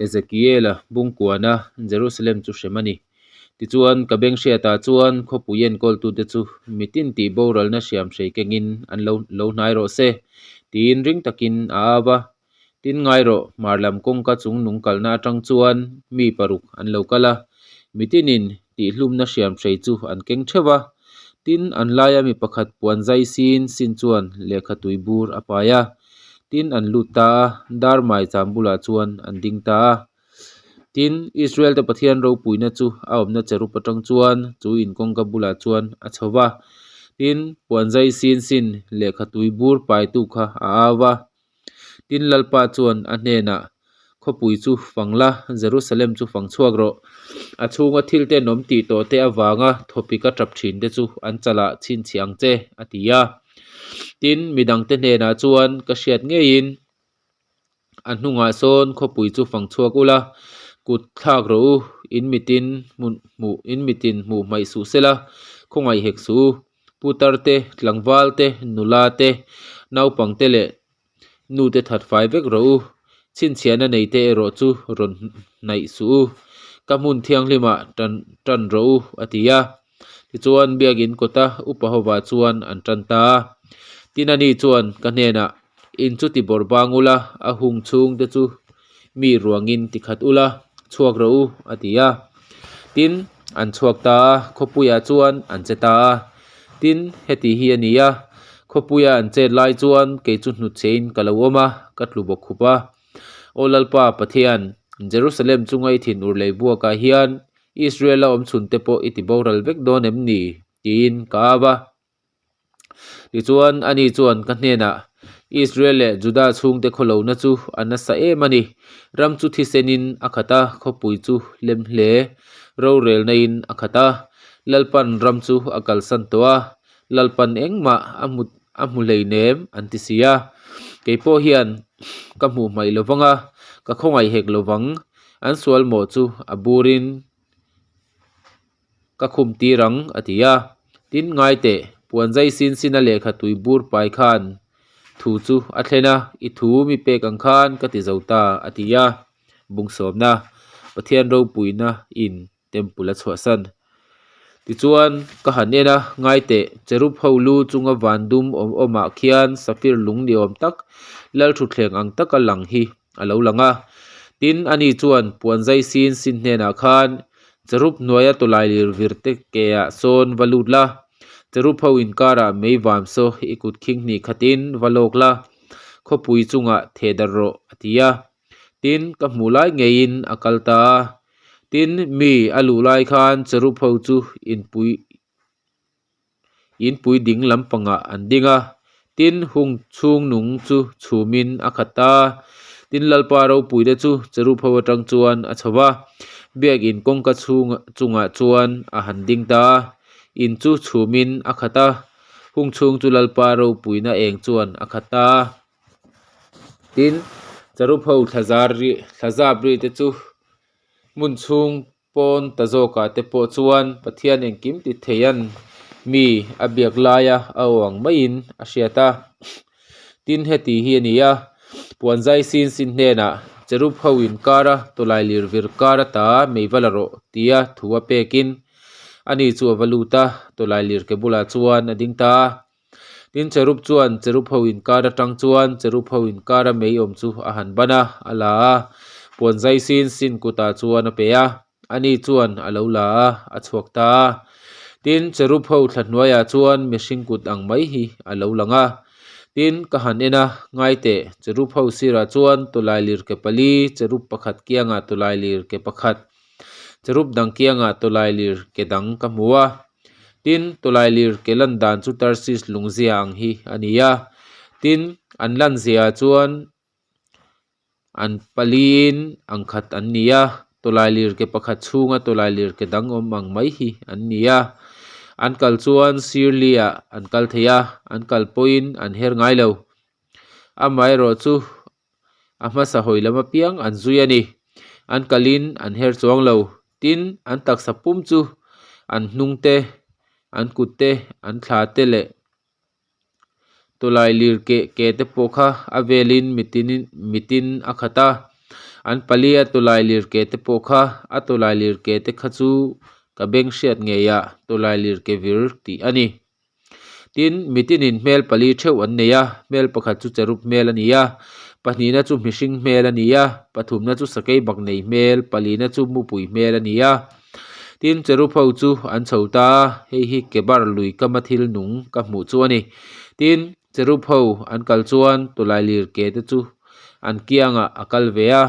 Ezekiela bungkuana Jerusalem chu hrem a ni. Tichuan, ka beng hriatah chuan khawpui enkawltute chu mitin tih boralna hriamhrei kengin an lo lo hnai rawh se, tiin ring takin a au va. Tin ngai rawh, hmar lam kawngka chung nung kalna atang chuan mi paruk an lo kal a, mitinin tihhlumna hriamhrei chu an keng theuh va. Tin, an laia mi pakhat puan zai sin sin chuan lehkha tui bur a pai a. Tin, an lut ta a, dar maicham bulah chuan an ding ta a. Tin, Israel te Pathian ropuina chu a awmna cherub atang chuan chu in kawngka bulah chuan a chho va. Tin, puan zai sin sin lehkha tui bur paitu kha a au va. Tin, Lalpa chuan a hnenah, Khawpui chu fang la, Jerusalem chu fang chhuak rawh. A chhunga thil tenawm tih tawh te avanga thawpik a tap thin te chu an chalah chhinchhiah ang che, a ti a. Tin, midangte hnenah chuan ka hriat ngeiin a hnungah sawn khawpui chu fang chhuak ula, kut thlak rawh u, in mitin hmun hmuh in mitin hmuh hmaih suh sela, khawngaih hek suh u. Putar te, tlangval te, nula te, naupang te leh nu te that fai vek rawh u. Chhinchhiahna nei te erawh chu rawn hnaih suh u. Ka hmun thianghlimah tan tan rawh u, a ti a. Tichuan biakin kawta upa hovah chuan an tan ta a. Tin ani chuan ka hnenah, In chu ti bawrh bang ula, a hung chhung te chu mi ruangin ti khat ula, chhuak rawh u, a ti a. Tin, an chhuak ta a, khawpuiah chuan an che ta a. Tin, heti hi a ni a, khawpuia an chet lai chuan kei chu hnutchhein ka lo awm a, ka tlu bawk khup a. Aw Lalpa Pathian, Jerusalem chunga i thinur lei buakah hian Israel-a awm chhunte pawh i ti boral vek dawn em ni? tiin ka au a. Tichuan, ani chuan ka hnenah, Israel leh Juda chhungte khawlohna chu a nasa em a ni. Ram chu thisenin a khat a, khawpui chu lem hle rorelnain a khat a. Lalpan ram chu a kalsan tawh a, Lalpan engmah a hmu a hmu hleinem an ti si a. Kei pawh hian ka hmuh hmaih lo vang a, ka khawngaih hek lo vang. An sual mawh chu a burin Ka khum tir ang, a ti a. Tin, ngai teh, puan zai sin sin a lehkha tui bur pai khan thu chu a thlen a, i thu mi pek ang khan ka ti zo ta, a ti a. Bungsawmna, Pathian ropuina in temple a chhuahsan. Tichuan, ka han en a, ngai teh, cherub ho lu chunga van dum awm awmah khian safir lung ni awm tak, lalthutthleng ang taka lang hi a lo lang a. Tin, ani chuan puan zai sin sin hnenah khan Cherub hnuaia tawlai lir vir te ke ah sawn va lut la, cherub ho inkarah mei vam saw i kut khing hnih khatin va lawk la, khawpui chungah theh darh rawh, a ti a. Tin, ka hmuh lai ngeiin a kal ta a. Tin, mi a luh lai khan cherub ho chu inpui Inpui ding lampangah an ding a, tin hung chhung nung chu chhumin a khat ta. Tin Lalpa ropuite chu cherub ho atang chuan a chho va, biakin kawngka chhung chungah chuan a han ding ta a, in chu chhumin a khat a, hung chhung chu Lalpa ropuina eng chuan a khat ta. Tin cherub ho thlazar ri thlazap ri te chu hmun chhung Pawn ta zawkah te pawh chuan Pathian engkim ti theian mi a biak laia a aw ang maiin a hriat a. Tin, heti hi a ni a, puan zai sin sin hnenah cherub ho inkara tawlai lir vir kar ata mei va la rawh tia thu a pekin ani chu a va lut a, tawlai lir ke bulah chuan a ding ta a. Tin, cherub chuan cherub ho inkar atang chuan cherub ho inkara mei awm chu a han ban a, a la a, puan zai sin sin kutah chuan a pe a, ani chuan a lo la a, a chhuak ta a. Tin, cherub ho thla hnuaiah chuan mihring kut ang mai hi a lo lang a. Tin, ka han en a, ngai teh, cherub ho sirah chuan tawlai lir ke pali, cherub pakhat kiangah tawlai lir ke pakhat, cherub dang kiangah tawlai lir ke dang ka hmu a. Tin, tawlai lir ke lan dan chu Tarsis lungzia ang hi a ni a. Tin, an lan ziaah chuan an paliin ang khat an ni a, tawlai lir ke pakhat chhunga tawlai lir ke dang awm ang mai hi an ni a. An kal chuan Sirli-ah an kal thei a, an kal pawhin an her ngai lo. Amaherawhchu a hmasa hawi lam apiang an zui a ni. An kalin an her chuang lo. Tin, an taksa pum chu an hnung te, an kut te, an thla te leh tawlai lir keh ke te pawh kha a velin mitin mitin a khat a. An palia tawlailir ke te pawh kha, a tawlailir ke te kha chu ka beng hriat ngeiah tawlailir ke vir tih a ni. Tin, mitinin hmel pali theuh an nei a, hmel pakhat chu cherub hmel a ni a, pahnihna chu mihring hmel a ni a, pathumna chu sakei bak nei hmel, palina chu mupui hmel a ni a. Tin, cherub ho chu an chho ta a, hei hi Kebar lui kama thil nung ka hmuh chu a ni. Tin, cherub ho an kal chuan tawlailir ke te chu an kiangah a kal ve a.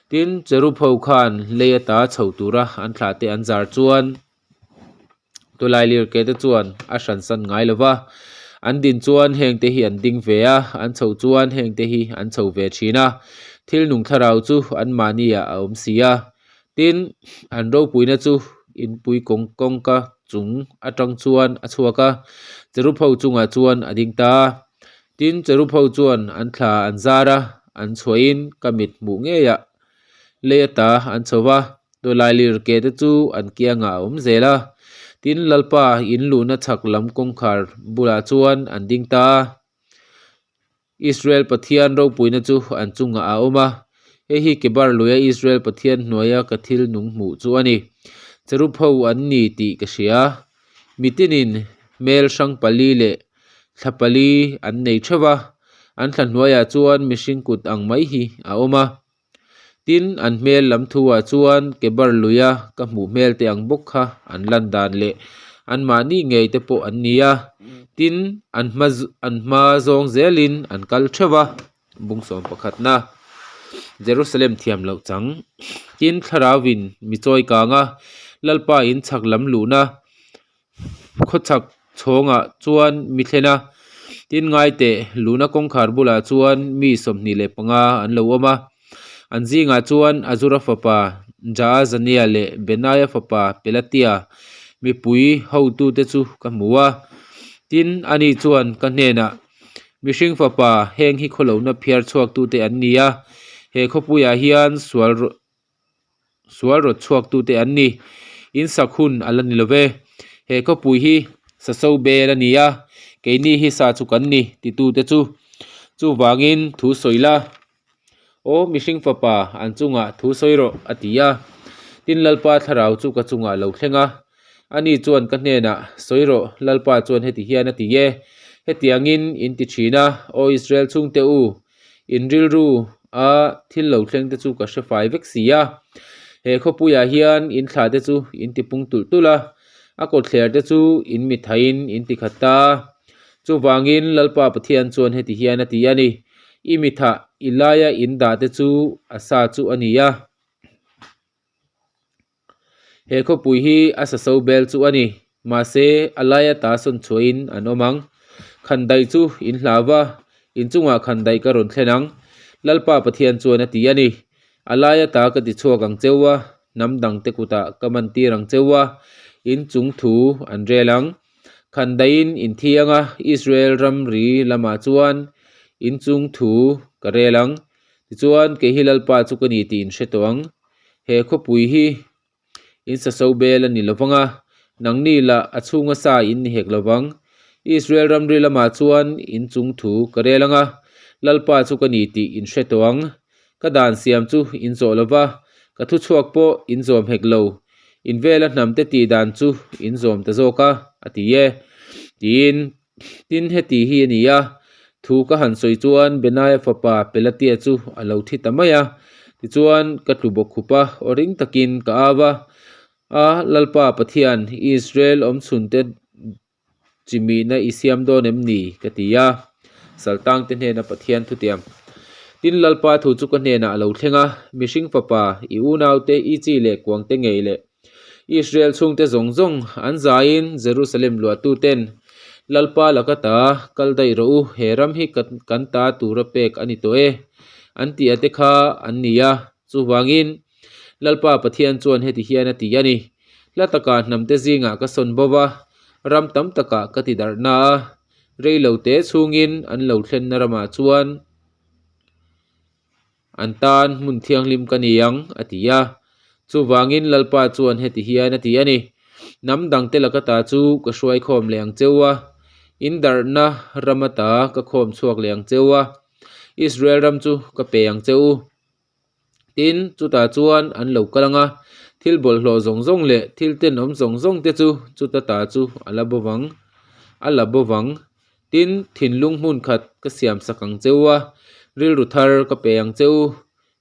Tin, cherub ho khan lei ata chho tura an thlah te an zar chuan, Tawlai lirke te chuan a hran san ngai lo va, an din chuan heng te hi an ding ve a, an chho chuan heng te hi an chho ve thin a, thil nung thlarau chu an mahni ah a awm si a. Tin, an ropuina chu inpui kawng kawngka chung atang chuan a chhuak a, cherub ho chungah chuan a ding ta a. Tin, cherub ho chuan an thla an zar a, an chhuahin ka mit hmuh ngeiah Lei ata an chho va, tawlai lir ke te chu an kiangah a awm zel a. Tin, Lalpa in luhna chhak lam kawngkhar bulah chuan an ding ta a. Israel Pathian ropuina chu an chungah a awm a. Hei hi Kebar luia Israel Pathian hnuaia ka thil nung hmuh chu a ni. Cherub ho an ni tih ka hria. Mitinin hmel hrang pali leh thla pali an nei theuh va, an thla hnuaiah chuan mihring kut ang mai hi a awm a. Tin, an hmel lam thuah chuan Kebar luia ka hmuh hmel te ang bawk kha an lan dan leh anmahni ngei te pawh an ni a. Tin, an hma an hma zawng zelin an kal theuh va, bung sawm pakhatna Jerusalem thiam loh chang. Tin, thlarauin mi chawi kang a, Lalpa in chhak lam luhna Khawchhak chhawngah chuan mi thlen a, tin ngai teh luna kawngkhar bulah chuan mi 25 an lo awm a. An zingah chuan Azura fapa Jaazania leh Benaia fapa Pelatia mipui hotute chu ka hmu a. Tin, ani chuan ka hnenah, Mihring fapa, heng hi khawlohna phiar chhuaktute an ni a, he khawpuiah hian sual Sual rawt chhuaktute an ni. In sak hun a la ni lo ve. He khawpui hi Saso bel a ni a, keini hi sa chu kan ni, titute chu. Chuvangin thu sawi la, Aw mihring fapa, an chungah thu sawi rawh, a ti a. Tin Lalpa thlarau chu ka chungah a lo thleng a. Ani chuan ka hnenah, Sawi rawh, Lalpa chuan heti hian a ti e, Hetiangin in ti thin a, Aw Israel chhungte u, In rilru a thil lo thleng te chu ka hre fai vek si a. He khawpuiah hian in thla te chu in ti pung tulh tulh a, a kawtthler te chu in mi thaiin in ti khat ta a. Chuvangin Lalpa Pathian chuan heti hian a ti a ni, I mi thah i laia in dah te chu a sa chu a ni a. He khawpui hi a sa so bel chu a ni. Mahse, a laia ta sawn chhuahin an awm ang. Khandaih chu in hlau va, in chungah khandaih ka rawn thlen ang, Lalpa Pathian chuan a ti a ni. A laia ta ka ti chhuak ang cheu a, hnam dangte kutah ka man tir ang cheu a, in chung thu an rel ang. Khandaihin in thi ang a, Israel ramri lamah chuan in chung thu ka rel ang. Tichuan, kei hi Lalpa chu ka ni tih in hre tawh ang. He khawpui hi in sa so bel a ni lo vang a, nangni lah a chhunga sa in ni hek lo vang. Israel ramri lamah chuan in chung thu ka rel ang a, Lalpa chu ka ni tih in hre tawh ang. Ka dan siam chu in zawh lo va, ka thuchhuak pawh in zawm hek lo. In vela hnamte tih dan chu in zawm ta zawk a, a ti e, tiin. Tin, heti hi a ni a, thu ka han sawi chuan Benaia fapa Pelatia chu a lo thi ta mai a. Tichuan, ka tlu bawk khup a, aw ring takin ka au a, A Lalpa Pathian, Israel awmchhunte chimihna i siam dawn em ni? ka ti a. Saltangte hnena Pathian thutiam. Tin, Lalpa thu chu ka hnenah a lo thleng a, Mihring fapa, i unaute, i chi leh kuangte ngei leh Israel chhungte zawng zawng an zaiin Jerusalem luahtuten, Lalpa laka ta kal daih rawh u, he ram hi kan ta tura pek a ni tawh e, an tih a te kha an ni a. Chuvangin, Lalpa Pathian chuan heti hian a ti a ni, Hla takah hnamte zingah ka sawn bo va, ram tam takah ka ti darh na a, rei lo te chhungin an lo thlenna ramah chuan, An tan hmun thianghlim ka ni ang, a ti a. Chuvangin Lalpa chuan heti hian a ti a ni, Hnam dangte laka ta chu ka hruai khawm leh ang cheu a, in darhna ram ata ka khawm chhuak leh ang cheu a, Israel ram chu ka pe ang che u. Tin, chutah chuan an lo kal ang a, thil bawlhhlawh zawng zawng leh thil tenawm zawng zawng te chu chuta ta chu a la bo vang, a la bo vang. Tin, thinlung hmun khat ka siam sak ang che u a, rilru thar ka pe ang che u.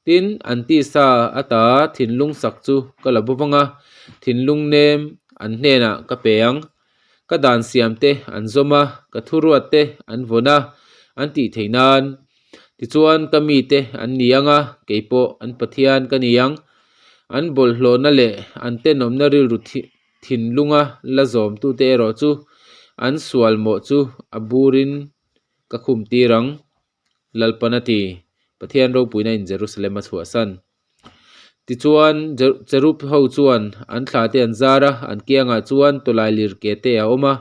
Tin, an tisa ata thinlung sak chu ka la bo vang a, thinlung nem an hnenah ka pe ang. Ka dan siam te an zawm a, ka thuruat te an vawn a, an tih theih nan. Tichuan, ka mite an ni ang a, kei pawh an Pathian ka ni ang. An bawlhhlawhna leh an tenawmna rilru thinlunga la zawmtute erawh chu an sual mawh chu a burin ka khum tir ang, Lalpan a ti. Pathian ropuina in Jerusalem a chhuahsan. Tichuan, Cherub ho chuan an thla te an zar a, an kiangah chuan tawlai lir ke te a awm a.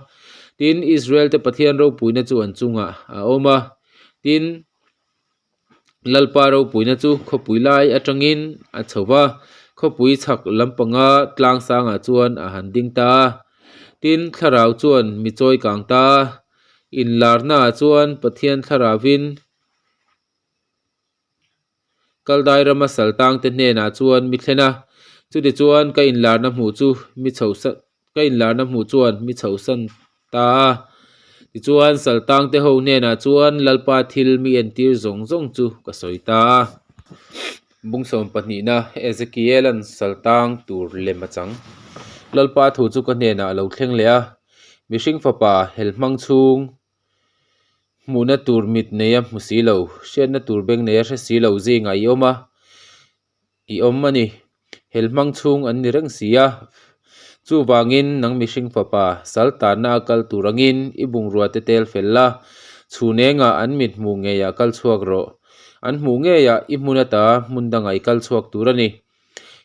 Tin, Israel te Pathian ropuina chu an chungah a awm a. Tin, Lalpa ropuina chu khawpui lai atangin a chho va, khawpui chhak lampanga tlang sangah chuan a han ding ta a. Tin, thlarau chuan mi chawi kang ta a. Inlarnaah chuan Pathian thlarauvin Kaldai rama saltangte hnenah chuan mi thlen a, chutichuan ka inlarna hmuh chu mi chhohsan ka inlarna hmuh chuan mi chhohsan ta a. Tichuan saltangte ho hnenah chuan Lalpa thil mi entir zawng zawng chu ka sawi ta a. Bungsawm pahnihna Ezekiel-a'n saltang tur lem a chang. Lalpa thu chu ka hnenah a lo thleng leh a, mihring fapa helhmang chhung Hmuhna tur mit neia hmu si lo, hriatna tur beng neia hre si lo zingah i awm a, i awm a ni. Helhmang chhung an ni reng si a. Chuvangin nang mihring fapa, sal tanna a kal tur angin i bungrua te tel fel la, chhun engah an mit hmuh ngeiah kal chhuak rawh. An hmuh ngeiah i hmun ata hmun dangah i kal chhuak tur a ni.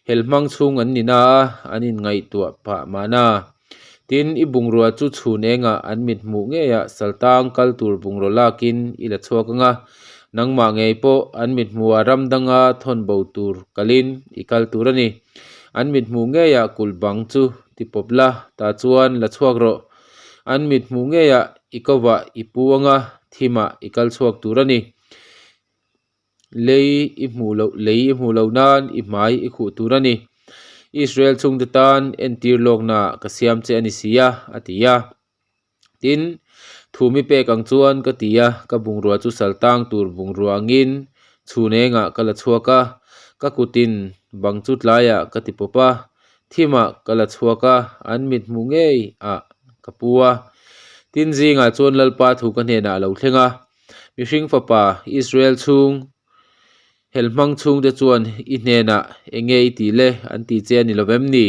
Helhmang chhung an ni na a, an inngaihtuah pah mahna. Tin, i bungrua chu chhun engah an mit hmuh ngeiah saltang kal tur bungraw lakin i la chhuak ang a, nangmah ngei pawh an mit hmuhah ram danga thawn bo tur kalin i kal tur a ni. An mit hmuh ngeiah kulh bang chu ti pawp la, tah chuan la chhuak rawh. An mit hmuh ngeiah i kovah i pu ang a, thimah i kal chhuak tur a ni. Lei i hmuh loh lei i hmuh loh nan i hmai i khuh tur a ni. Israel chhungte tan entir lawkna ka siam che a ni si a, a ti a. Tin, thu mi pek ang chuan ka ti a, ka bungrua chu sal tang tur bungrua angin chhun engah ka la chhuak a, ka kutin bang chu tlaiah ka ti pawp a, thimah ka la chhuak a, an mit hmuh ngei ah ka pu a. Tin, zingah chuan Lalpa thu ka hnenah a lo thleng a. Mihring fapa Israel chhung helhmang chhungte chuan i hnenah eng nge i tih le an ti che a ni lo vem ni?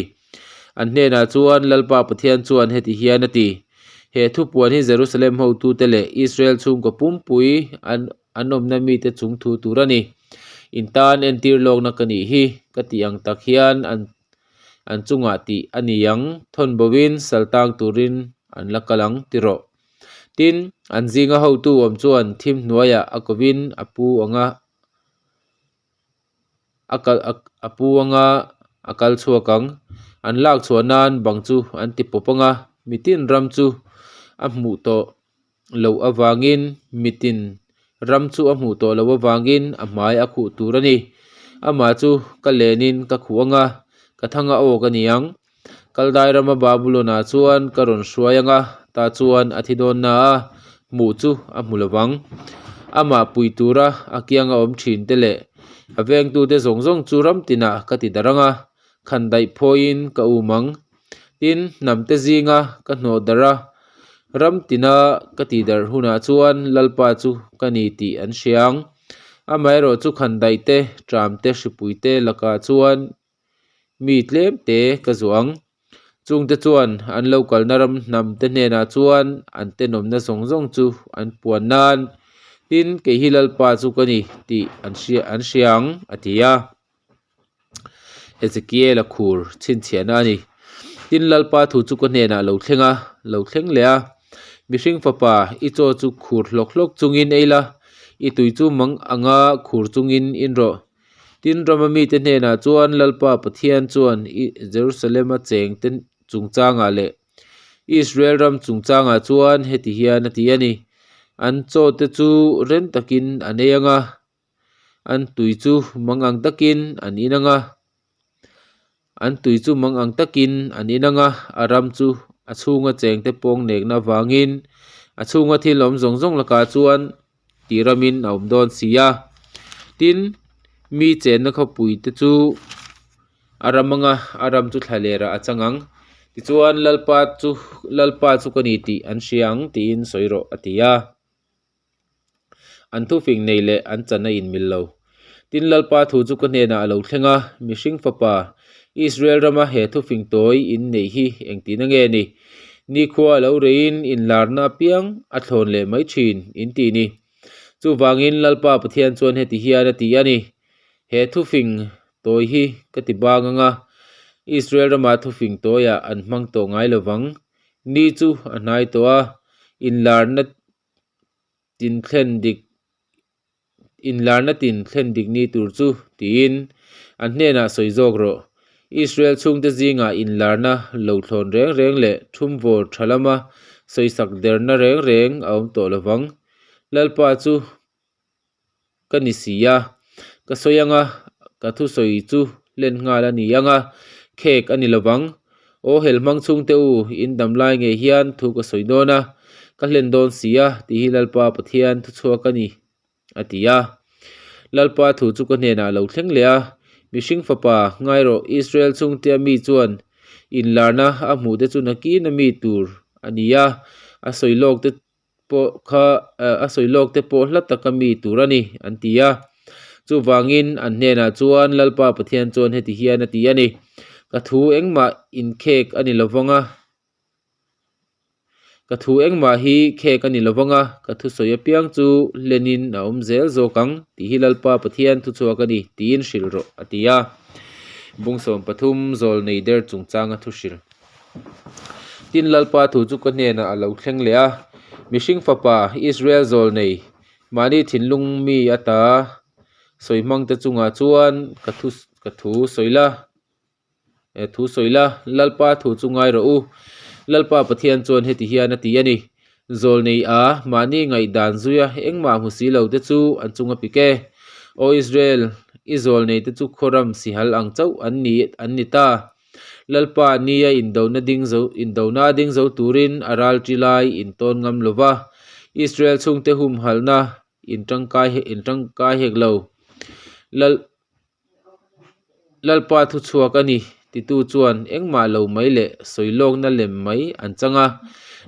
An hnenah chuan Lalpa Pathian chuan heti hian a ti, He thupuan hi Jerusalem hotute leh Israel chhungkaw pumpui an an awmna mite chung thu tur a ni. In tan entir lawkna ka nih hi ka tih ang tak hian an an chungah tih a ni ang, thawn bovin saltang turin an la kal ang ti rawh. Tin, an zinga hotu awm chuan thim hnuaiah a kovin a pu anga a kal a pu anga a kal chhuak ang. An lak chhuah nan bang chu an ti pawp anga mitin ram chu a hmuh tawh loh avangin mitin ram chu a hmuh tawh loh avangin a hmai a khuh tur a ni. Amah chu ka lenin ka khuh anga ka thanga awk a ni ang. Kaldai rama Babulon-ah chuan ka rawn hruai ang a, tah chuan a thi dawn na a, hmuh chu a hmu lo vang. Amah pui tura a kianga awm thin te leh a vengtute zawng zawng chu ram tinah ka ti darh ang a, khan daih phawiin ka um ang. Tin, hnamte zinga ka hnawh darh a, ram tina ka ti darh hunah chuan Lalpa chu ka ni tih an hria ang. Amaherawh chu khan daih te, ṭam te, hripui te lakah chuan Mi tlem te ka zuah ang. Chungte chuan an lo kalna ram hnam te hnenah chuan an tenawmna zawng zawng chu an puan nan, Tin, kei hi Lalpa chu ka ni tih an hria an hria ang, a ti a. Ezekiel-a khur chhinchhiahna a ni. Tin, Lalpa thu chu ka hnenah lo thleng a, lo thleng leh a. Mihring fapa, i chaw chu khur hlawk hlawk chungin ei la, i tui chu mang anga khur chungin in rawh. Tin, Rama mite hnenah chuan Lalpa Pathian chuan Jerusalem-a chengte chungchangah leh Israel ram chungchangah chuan heti hian a ti a ni, An chawte chu rem takin an ei ang a, An tui chu mangang takin an in ang a, an tui chu mangang takin an in ang a, a ram chu a chhunga chengte pawng nekna avangin a chhunga thil awm zawng zawng lakah chuan tih ramin a awm dawn si a. Tin, mi chenna khawpui te chu a ram anga a ram chu thla lerah a chang ang. Tichuan Lalpa chu Lalpa chu ka ni tih an hria ang tiin sawi rawh a ti a. An thufing nei leh an chan a inmil lo. Tin, Lalpa thu chu ka hnenah a lo thleng a, Mihring fapa, Israel rama he thufing tawi in neih hi engtin a nge ni? Nikhua a lo reiin inlarna apiang a thlawn leh mai thin, in ti ni. Chuvangin Lalpa Pathian chuan heti hian a ti a ni, He thufing tawi hi ka ti bang ang a, Israel rama thufing tawiah an hmang tawh ngai lo vang. Ni chu a hnai tawh a, inlarna tin thlen dik inlarna tin thlen dik ni tur chu tiin an hnenah sawi zawk rawh. Israel chhungte zingah inlarna lo thlawn reng reng leh thumvawr tha lama sawisak derna reng reng a awm tawh lovang. Lalpa chu ka ni si a, ka sawi anga ka thusawi chu hlen nghal a ni ang a, khek a ni lovang. Aw helhmang chhungte u, in dam lai ngei hian thu ka sawi dawn a, ka hlen dawn si a, tih hi Lalpa Pathian thuchhuak a ni, a ti a. Lalpa thu chu ka hnenah a lo thleng leh a, Mihring fapa, ngai rawh, Israel chhungtea mi chuan inlarna a hmuhte chu nakin a mi tur a ni a, a sawi lawk te pawh kha a sawi lawk te pawh hla taka mi tur a ni an ti a. Chuvangin an hnenah chuan Lalpa Pathian chuan heti hian a ti a ni, Ka thu engmah inkhek a ni lovang a, ka thu engmah hi khek a ni lovang a, ka thusawi apiang chu hlenin a awm zel zawk ang tih hi Lalpa Pathian thuchhuak a ni tiin hrilh rawh a ti a. Bungsawm pathum zawl nei der chungchanga thu hrilh. Tin, Lalpa thu chu ka hnenah a lo thleng leh a, Mihring fapa, Israel zawl nei, mahni thinlung mi ata sawi hmangte chungah chuan ka thu ka thu sawi la, thu sawi la, Lalpa thu chu ngai rawh u. Lalpa Pathian chuan heti hian a ti a ni, Zawl nei a, mahni ngaihdan zuia engmah hmu si lo te chu an chunga pik e. Aw Israel, i zawl nei te chu khawram sihal ang chauh an ni an ni ta. Lalpa nia indona ding zo indona ding zo turin a ral ṭi lai intawn ngam lo va, Israel chhungte humhalhna in tangkai in tangkai hek lo. Lal Lalpa thuchhuak a ni titu chuan engmah lo mai leh sawi lawkna lem mai an chang a,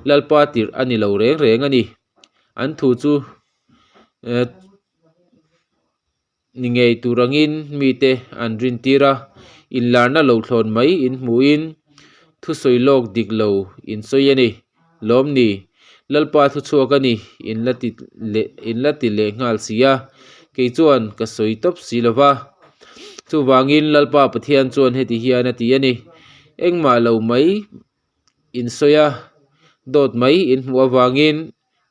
Lalpa tirh a ni lo reng reng a ni. An thu chu eh Ni ngei tur angin mite an rintir a, inlarna lo thlawn mai in hmuhin thusawi lawk dik lo in sawi a ni. Lawm ni, Lalpa thuchhuak a ni in la ti leh in la ti leh nghal si a, kei chuan ka sawi tawp si lo va. Chuvangin Lalpa Pathian chuan heti hian a ti a ni, Engmah lo mai in sawi a, dawt mai in hmuh avangin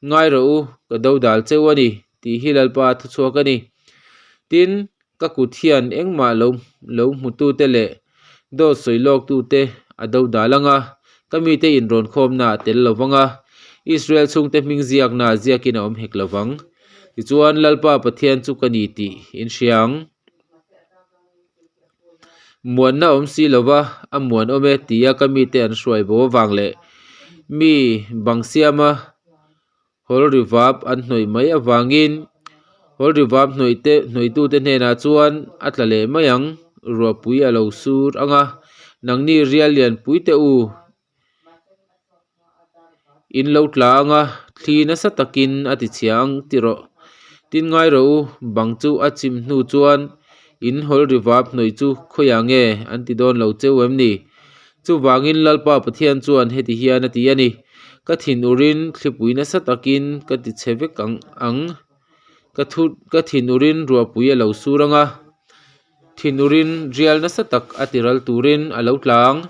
Ngai rawh u, ka do dal cheu a ni, tih hi Lalpa a thuchhuak a ni. Tin, ka kut hian engmah lo lo hmutute leh dawt sawi lawktute a do dal ang a, ka mite inrawnkhawmna a tel lo vang a, Israel chhungte hming ziakna ziakin a awm hek lo vang. Tichuan, Lalpa Pathian chu ka ni tih in hria ang. Muanna awm si lova a muan awm e tia ka mite an hruai bo avang leh mi bang siama hawl ri vap an hnawih mai avangin hawl ri vap hnawih te hnawih tute hnenah chuan a tla leh mai ang ruahpui a lo sur ang a nangni rial lian pui te u In lo tla ang a, thli nasa takin a ti chhia ang ti rawh. Tin ngai rawh u, bang chu a chim hnu chuan in hawl ri vap hnawih chu khawiah nge an ti dawn lo cheu em ni? Chuvangin Lalpa Pathian chuan heti hian a ti a ni, Ka thin urin thlipui nasa takin ka ti chhe vek ang ang, ka thu ka thin urin ruahpui a lo sur ang a, Thinurin rial nasa tak a ti ral turin a lo tla ang.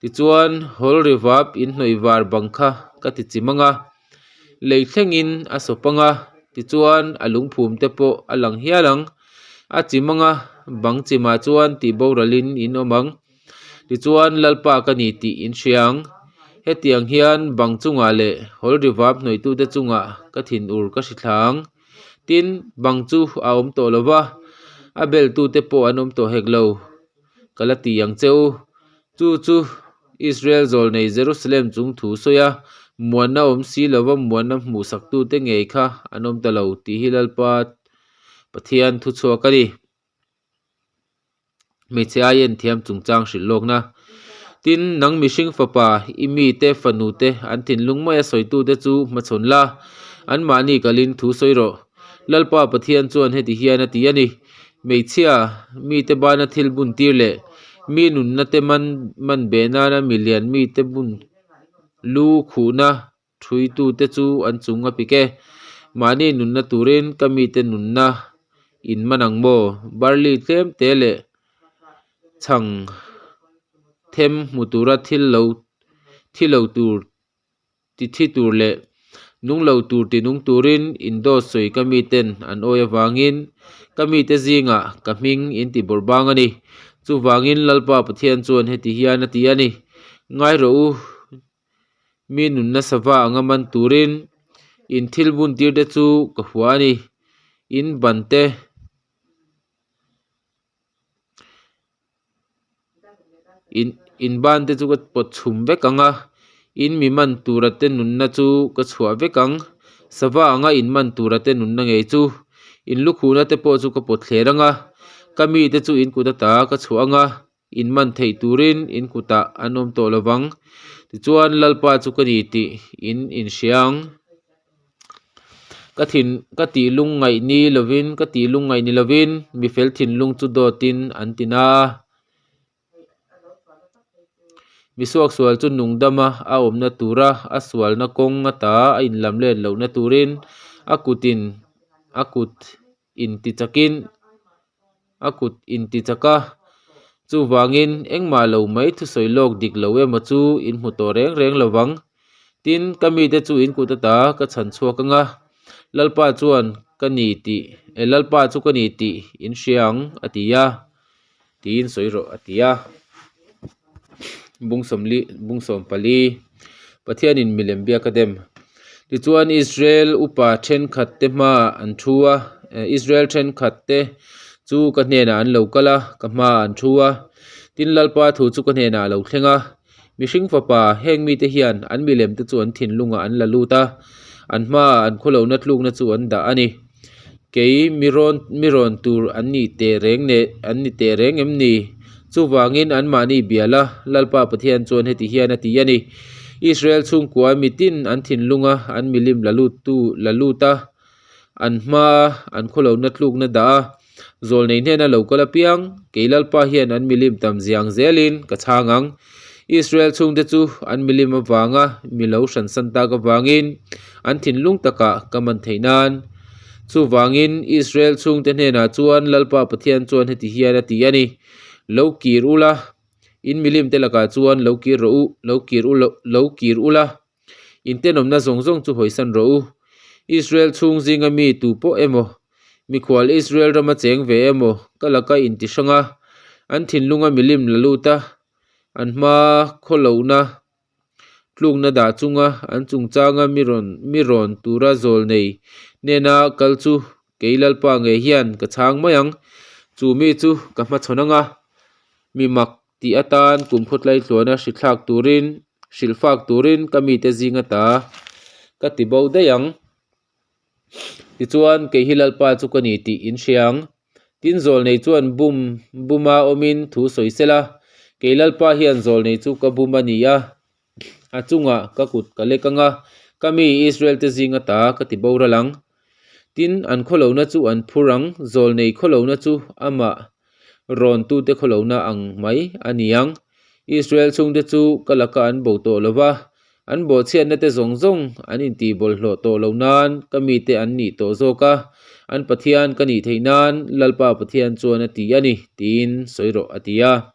Tichuan, hawl ri vap inhnawih var bang kha ka ti chim ang a, lei thlengin a sawp ang a, tichuan a lungphum te pawh a lang hial ang. A chim ang a, bang chimah chuan tih boralin in awm ang. Tichuan, Lalpa ka ni tih in hria ang. Hetiang hian bang chungah leh hawl ri vap hnawihtute chungah ka thinur ka hri thla ang. Tin, bang chu a awm tawh lo va, a beltute pawh an awm tawh hek lo. Ka la ti ang che u. Chu chu Israel zawlnei Jerusalem chung thu sawi a, muanna awm si lova muanna hmuhsaktute ngei kha an awm ta lo tih hi Lalpa Pathian thuchhuak a ni. Hmeichhe ai en thiam chungchang hrilh lawkna. Tin, nang mihring fapa, i mite, fanute, an thinlung maia sawitute chu hmachhawn la, anmahni kalin thu sawi rawh. Lalpa Pathian chuan heti hian a ti a ni, Hmeichhia, mite bana thil bun tir leh mi nunna te man man beh nana milian mite bun lu khuhna Thuitute chu an chung a pik e. Mahni nunna turin ka mite nunna in man ang maw? Barley tlem te leh chhang them hmu tura thil lo thi lo tur ti thi tur leh nung lo tur ti nung turin in dawt sawi ka miten an awi avangin ka mite zingah ka hming in ti bawrh bang a ni. Chuvangin Lalpa Pathian chuan heti hian a ti a ni, Ngai rawh u. Mi nunna sava anga man turin in thil bun tir te chu ka hua a ni. In ban te in in ban te chu ka pawt chhum vek ang a, in mi man tura te nunna chu ka chhuah vek ang. Sava anga in man tura te nunna ngei chu in lukhuhna te pawh chu ka pawt thler ang a, ka mite chu in kut ata ka chhuah ang a. In man theih turin in kutah an awm tawh lo vang. Tichuan Lalpa chu ka ni tih in inhria ang. Ka thin ka tih lungngaih ni lovin ka tih lungngaih ni lovin mifel thinlung chu dawtin an ti na a. Misuaksual chu nungdama a awmna tura a sualna kawng ata a inlam let lohna turin a kutin a kut intichakin a kut intichak a, chuvangin engmah lo mai thusawi lawk dik lo emaw chu in hmu tawh reng reng lo vang. Tin, ka mite chu in kut ata ka chhan chhuak ang a, Lalpa chuan ka ni tih, Lalpa chu ka ni tih in hria ang, a ti a, tiin sawi rawh, a ti a. Bung sawmli, bung sawmpali, Pathianin milem biak a dem. Tichuan Israel upa thenkhat te hmaah an thu a, Israel thenkhat te chu ka hnenah an lo kal a, ka hmaah an thu a. Tin Lalpa thu chu ka hnenah a lo thleng a, Mihring fapa, heng mite hian an milem te chu an thinlungah an la lut a, an hmaah an khawlohna tlukna chu an dah a ni. Kei mi rawn mi rawn tur an ni teh reng ne an ni teh reng em ni? Chuvangin anmahni bial a, Lalpa Pathian chuan heti hian a ti a ni, Israel chhungkua mitin an thinlunga an milim la lut tu la lut a, an hmaa an khawlohna tlukna dah a, zawlnei hnena lo kal apiang, kei Lalpa hian an milim tam ziang zelin ka chhang ang. Israel chhungte chu an milim avanga mi lo hransan tak avangin an thinlung takah ka man theih nan. Chuvangin Israel chhungte hnenah chuan Lalpa Pathian chuan heti hian a ti a ni, Lo kir ula, in milimte lakah chuan lo kir rawh u, lo kir u lo kir ula, in tenawmna zawng zawng chu hawisan rawh u. Israel chhung zinga mi tu pawh emaw, mikhual Israel rama cheng ve emaw ka laka inti hrang a, an thinlunga milim la lut a, an hma khawlohna tlukna dah chunga an chungchanga mi rawn mi rawn tura zawl nei hnena kal chu kei Lalpa ngei hian ka chhang mai ang. Chu mi chu ka hmachhawn anga mi mak tih atan kum khawtlai tluana hrithlak turin hrilhfak turin ka mite zinga ta ka ti bo daih ang. Tichuan, kei hi Lalpa chu ka ni tih in hria ang. Tin, zawlnei chuan bum buma awmin thu sawi sel a, Kei Lalpa hian zawlnei chu ka bum a ni a, a chungah ka kut ka lek ang a, ka mi Israel te zinga ta ka ti boral ang. Tin, an khawlohna chu an phur ang, zawlnei khawlohna chu amah rawntute khawlohna ang mai a ni ang. Israel chhungte chu ka laka an bo tawh lo va, An bawhchhiatna te zawng zawng an intih bawlhhlawh tawh lo nan ka mite an nih tawh zawk a, an Pathian ka nih theih nan Lalpa Pathian chuan a ti a ni, tiin sawi rawh a ti a.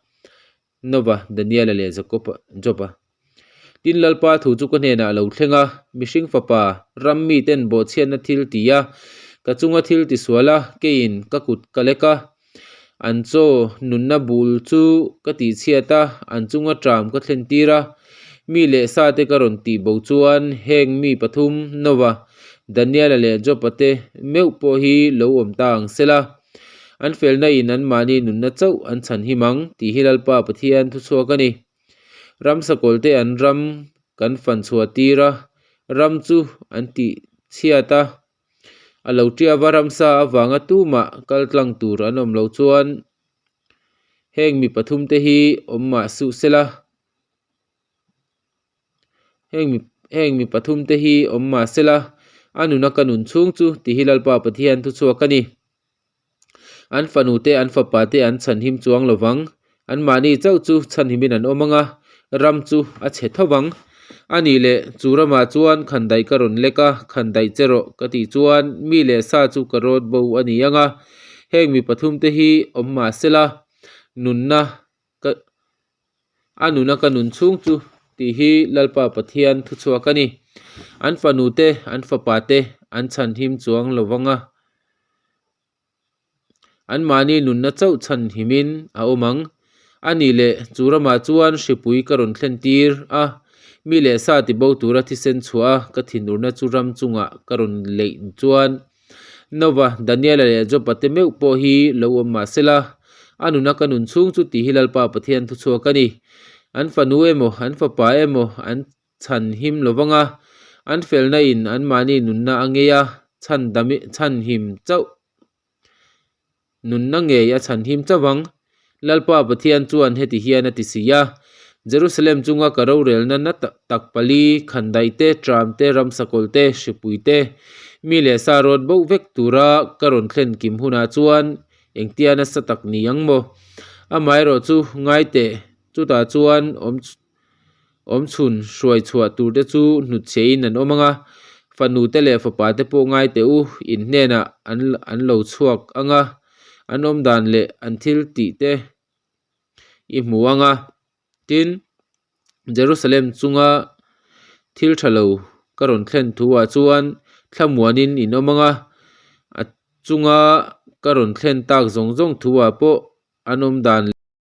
Nova, Daniela leh Jakob-a, Job-a. Tin Lalpa thu chu ka hnenah a lo thleng a, Mihring fapa, ram miten bawhchhiatna thil ti a, ka chunga thil tisual a, keiin ka kut ka lek a, An chaw nunna bul chu ka tihchhiat a, an chunga ṭam ka thlen tir a. Mi leh sa te ka rawn tih bo chuan heng mi pathum, Nova, Daniela leh Job-a te meuh pawh hi lo awm ta ang sela, an felna in anmahni nunna chauh an chhan him ang tih hi Lalpa Pathian thuchhuak a ni. Ram sakawlh te an ram kan fan chhuah tir a, ram chu an tih chhiat a, a lo ṭiava ramsa avanga tumah kal tlang tur an awm loh chuan heng mi pathumte hi awm mah suh sela. Heng mi heng mi pathum te hi awm mah sela, a nuna ka nun chhung chu ti hi Lalpa Pathian thuchhuak a ni. An fanu te an fapa te an chhanhim chuang lo vang, anmahni chauh chu chhanhimin an awm ang a, ram chu a chhe tho vang. A nih leh, chu ramah chuan khandaih ka rawn lek a, khandaih che rawh ka tih chuan mi leh sa chu ka rawt bo a ni ang a, heng mi pathum te hi awm mah sela, nunna Ka a nuna ka nun chhung chu tih hi Lalpa Pathian thuchhuak a ni. An fanu te, an fapa te an chhanhim chuang lo vang a, anmahni nunna chauh chhanhimin a awm ang. A nih leh chu ramah chuan hripui ka rawn thlen tir a, mi leh sa tibo tura thisen chhuah a ka thinurna chu ram chungah ka rawn leih chuan Nova, Daniela leh Joba te meuh pawh hi lo awm mah sela, a nuna ka nun chhung chu tih hi Lalpa Pathian thuchhuak a ni. An fanu emaw, an fapa emaw an chhan him lo vang a, an felna in anmahni nunna a ngei a, chhan dam chhan him chauh nunna ngei a chhan him chauh vang. Lalpa Pathian chuan heti hian a ti si a, Jerusalem chunga ka rorelna na tak pali, khandaih te, tram te, ramsakawlh te, hripui te, mi leh sa rawt boh vek tura ka rawn thlen kim hunah chuan engtia nasa tak ni ang maw? Amaherawh chu ngai teh, chutah chuan awm Awmchhun hruai chhuah tur te chu hnutchhiahin an awm ang a, fanu te leh fapa te pawh ngai teh u, in hnenah an an lo chhuak ang a, an awm dan leh an thil tih te i hmu ang a. Tin, Jerusalem chunga thil tha lo ka rawn thlen thu ah chuan thlamuanin in awm ang a, a chunga ka rawn thlen tak zawng zawng thu ah pawh an awm dan leh.